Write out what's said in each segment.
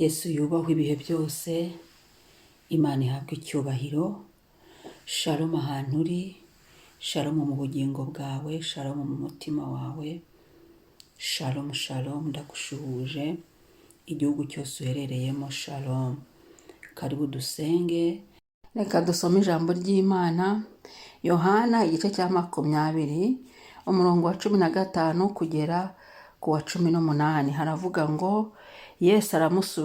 Yesu yubahwe ibihe byose, Imana ihabwe icyubahiro. Shalom ahantu uri, shalom mu bugingo bwawe, shalom mu mutima wawe, shalom shalom, ndagushuhuje igihugu cyose uherereyemo, shalom. Karibu dusenge. Reka dusome ijambo ry'Imana, Yohana igice cya 20, umurongo wa 15 kugera ku wa 18. Haravuga ngo: Yesu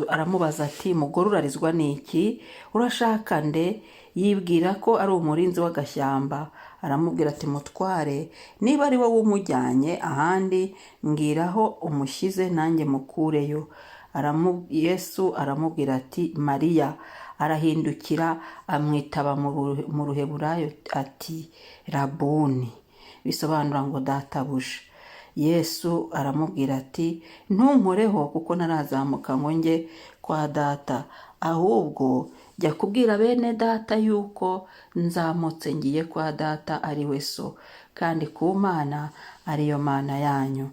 aramubaza ati: "Mugore, urarizwa n'iki? Urashaka nde?" Yibwira ko ari umurinzi w'agashyamba. Aramubwira ati: "Mutware, niba ari wowe umujyanye ahandi, mbwira aho umushyize, nanjye mukureyo." Yesu aramubwira ati: "Mariya." Arahindukira, amwitaba mu Ruheburayo ati: "Rabuni," bisobanura ngo databuja. Yesu aramubwira ati: "Ntunkoreho, kuko ntarazamuka ngo njye kwa Data. Ahubwo jya kubwira bene Data yuko nzamutse ngiye kwa Data, ari we So, kandi ku Mana ariyo Mana yanyu."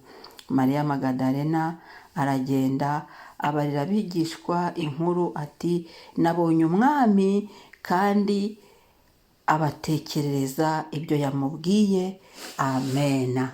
Mariya Magadalena aragenda, abarira abigishwa inkuru ati: "Nabonye Umwami," kandi abatekerereza ibyo yamubwiye. Amena.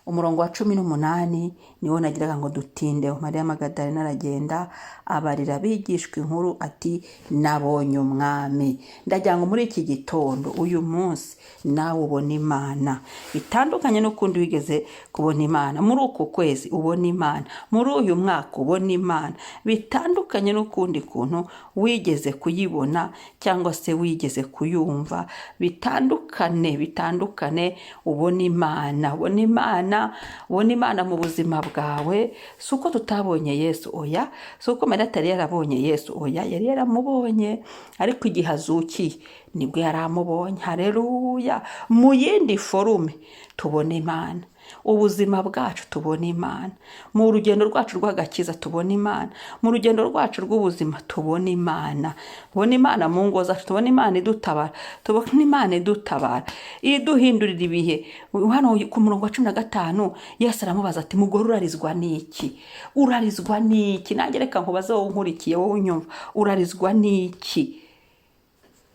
Umurongo wa 18 niwo nagiraga ngo dutinde. Mariya Magadalena aragenda, abarira abigishwa inkuru ati: "Nabonye Umwami." Ndagira ngo muri iki gitondo, uyu munsi, nawe ubone Imana bitandukanye n'ukundi wigeze kubona Imana. Muri uku kwezi ubona Imana, muri uyu mwaka ubona Imana bitandukanye n'ukundi kuntu wigeze kuyibona cyangwa se wigeze kuyumva. Bitandukane, bitandukane, ubona Imana, ubona Imana, ubona Imana mu buzima bwawe. Si uko tutabonye Yesu, oya. Si uko Mariya atari yarabonye Yesu, oya, yari yaramubonye, ariko igihe azukiye nibwo yari amubonye. Hareruya! Mu yindi forme tubona Imana, ubuzima bwacu tubona Imana, mu rugendo rwacu rw'agakiza tubona Imana, mu rugendo rwacu rw'ubuzima tubona Imana, tubona Imana mu ngo zacu, tubona Imana idutabara, tubona Imana idutabara, iduhindurira ibihe. Hano ku murongo wa 15, Yesu aramubaza ati: "Mugore, urarizwa n'iki? Urarizwa n'iki?" Nanjye reka nkubaze, wowe unkurikiye, wowe unyumva, urarizwa n'iki?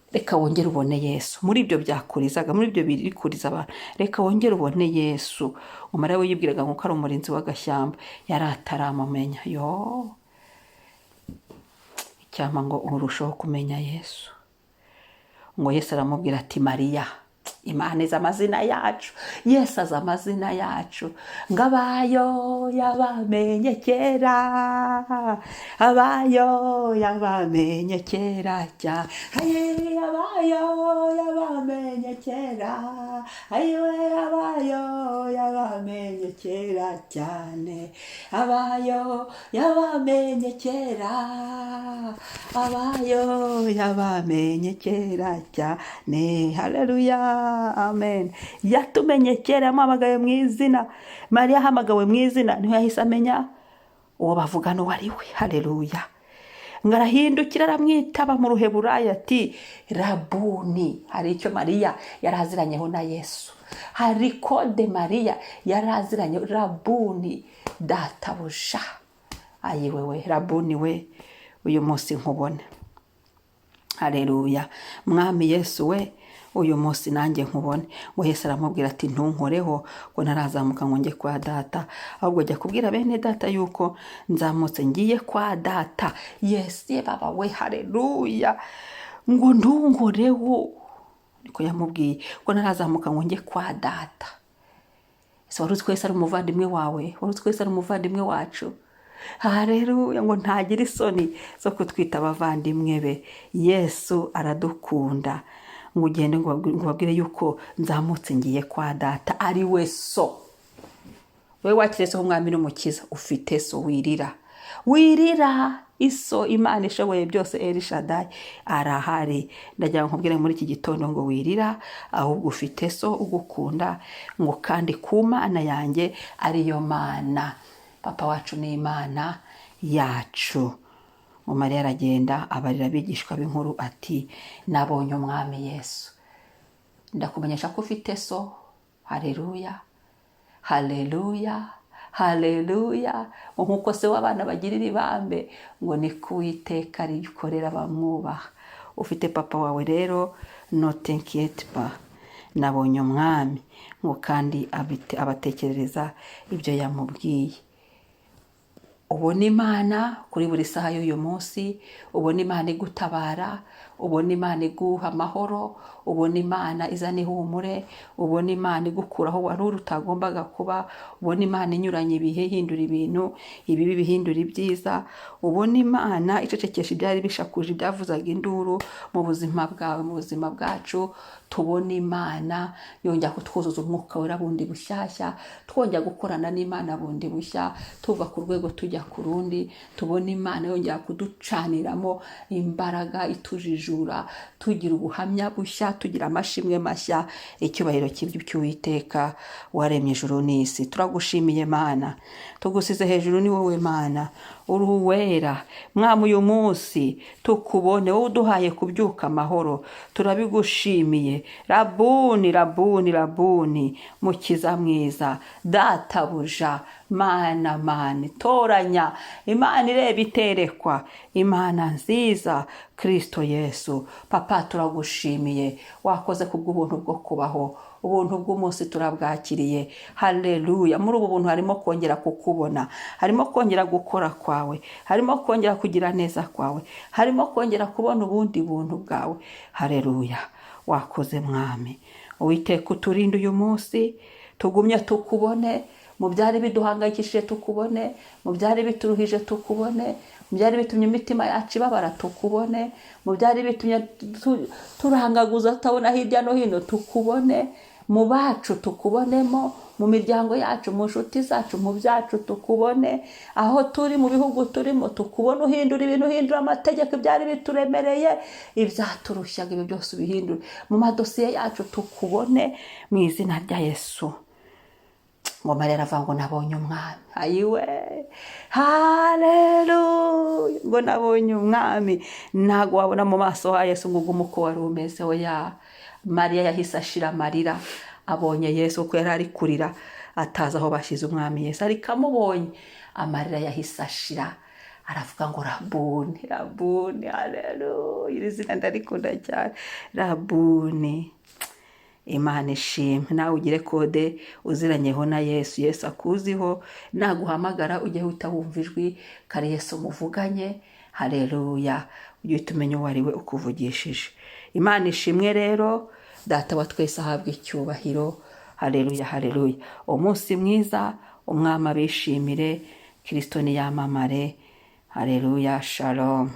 Reka wongere ubone Yesu muri ibyo byakurizaga, muri ibyo biri kuriza abantu. Reka wongere ubone Yesu. Umara we yibwiraga ngo ko ari umurinzi w'agashyamba, yari ataramumenya. Yo, icyampa ngo urusheho kumenya Yesu. Ngo Yesu aramubwira ati: "Mariya." Imana izi amazina yacu, Yesu azi amazina yacu. Ngo abayo yabamenye kera, abayo yabamenye kera cyane, abayo yabamenye kera, ayiwe, abayo yabamenye kera cyane, abayo yabamenye kera, abayo yabamenye kera cyane. Haleluya, amen. Yatumenye kera, yamuhamagaye mu izina. Mariya ahamagawe mu izina, niho yahise amenya uwo bavuga n'uwo ari we. Haleluya! Ngo arahindukira, aramwitaba mu Ruheburayo ati: "Rabuni." Hari icyo Mariya yari aziranyeho na Yesu, hari code Mariya yari aziranye: "Rabuni," databuja. Ayiwewe, Rabuni we, uyu munsi nkubone. Hareruya! Mwami Yesu we, uyu munsi nanjye nkubone. Ngo Yesu aramubwira ati: "Ntunkoreho, ngo ntarazamuka ngo njye kwa Data. Ahubwo jya kubwira bene Data yuko nzamutse ngiye kwa Data." Yesu ye baba we, hareruya! Ngo ntunkoreho, niko yamubwiye, ngo ntarazamuka ngo njye kwa Data. Ese wari uzi ko Yesu ari umuvandimwe wawe? Wari uzi ko Yesu ari umuvandimwe wacu? Hareruya! Ngo ntagira isoni zo kutwita abavandimwe be. Yesu aradukunda. Ngo ugende ngo ubabwire yuko nzamutse ngiye kwa Data, ari we So. Wowe wakiriye So nk'Umwami n'Umukiza, ufite So. Wirira, wirira, iso Imana ishoboye byose, Elishadayi, arahari. Ndagira ngo nkubwire muri iki gitondo ngo wirira, ahubwo ufite So ugukunda. Ngo kandi ku Mana yanjye, ariyo Mana Papa wacu, ni Imana yacu. Ngo Mariya aragenda, abarira abigishwa b'inkuru ati: "Nabonye Umwami Yesu." Ndakumenyesha ko ufite So. Hareruya, hareruya, Haleluya! Nk'uko se w'abana bagirira ibambe, ngo ni ko Uwiteka rikorera abamwubaha. Ufite papa wawe rero, ne t'inquiète pas. Nabonye umwami, ngo kandi abatekerereza ibyo yamubwiye. Ubona Imana kuri buri saha y'uyu munsi, ubona Imana igutabara, ubona Imana iguha amahoro, ubona Imana izana ihumure, ubona Imana igukuraho wari uri utagombaga kuba, ubona Imana inyuranye ibihe, ihindura ibintu, ibibi bihindura ibyiza, ubona Imana icecekesha ibyari bishakuje, ibyavuzaga induru mu buzima bwawe, mu buzima bwacu. Tubona Imana yongera kutwuzuza umwuka wera bundi bushyashya, twongera gukorana n'Imana bundi bushya, tuva ku rwego tujya ku rundi. Tubona Imana yongera kuducaniramo imbaraga, itujijura, tugira ubuhamya bushya, tugira amashimwe mashya. Icyubahiro cy'Uwiteka waremye ijuru n'isi. Turagushimiye Mana, tugusize hejuru, ni wowe Mana, uri uwera. Mwami, uyu munsi tukubone, wowe uduhaye kubyuka amahoro, turabigushimiye. Rabuni, rabuni, rabuni, mukiza mwiza, databuja, Mana, Mana toranya, Imana ireba iterekwa, Imana nziza, Kirisito Yesu, papa, turagushimiye. Wakoze kubw'ubuntu bwo kubaho, ubuntu bw'umunsi turabwakiriye. Haleluya! Muri ubu buntu harimo kongera kukubona, harimo kongera gukora kwawe, harimo kongera kugira neza kwawe, harimo kongera kubona ubundi buntu bwawe. Haleluya! Wakoze Mwami. Uwiteka, uturinde uyu munsi, tugumye tukubone mu byari biduhangayikishije, tukubone mu byari bituruhije, tukubone mu byari bitumye imitima yacu ibabara, tukubone mu byari bitumye turangaguza tutabona hirya no hino, tukubone mu bacu, tukubonemo mu miryango yacu, mu nshuti zacu, mu byacu, tukubone aho turi, mu bihugu turimo, tukubone uhindura ibintu, uhindura amategeko, ibyari bituremereye, ibyaturushyaga, ibyo byose ubihindure mu madosiye yacu, tukubone mu izina rya Yesu. Ngo Mariya aravuga ngo nabonye umwami. Ayiwe, haleluya! Ngo nabonye umwami. Ntabwo wabona mu maso ha Yesu ngo ugume uko wari umeze, oya. Mariya yahise ashira amarira abonye Yesu, kuko yari ari kurira atazi aho bashyize umwami Yesu, ariko amubonye amarira yahise ashira, aravuga ngo rabuni, rabuni. Haleluya! Iri zina ndarikunda cyane, rabuni. Imana ishimwe. Nawe ugire code uziranyeho na Yesu, Yesu akuziho, naguhamagara ujye uhita wumva ijwi kare Yesu muvuganye. Haleluya! Ujye uhita umenya uwo ari we ukuvugishije. Imana ishimwe rero, Data wa twese ahabwa icyubahiro. Haleluya, haleluya! Umunsi mwiza, umwami abishimire, Kirisito niyamamare. Haleluya, shalom.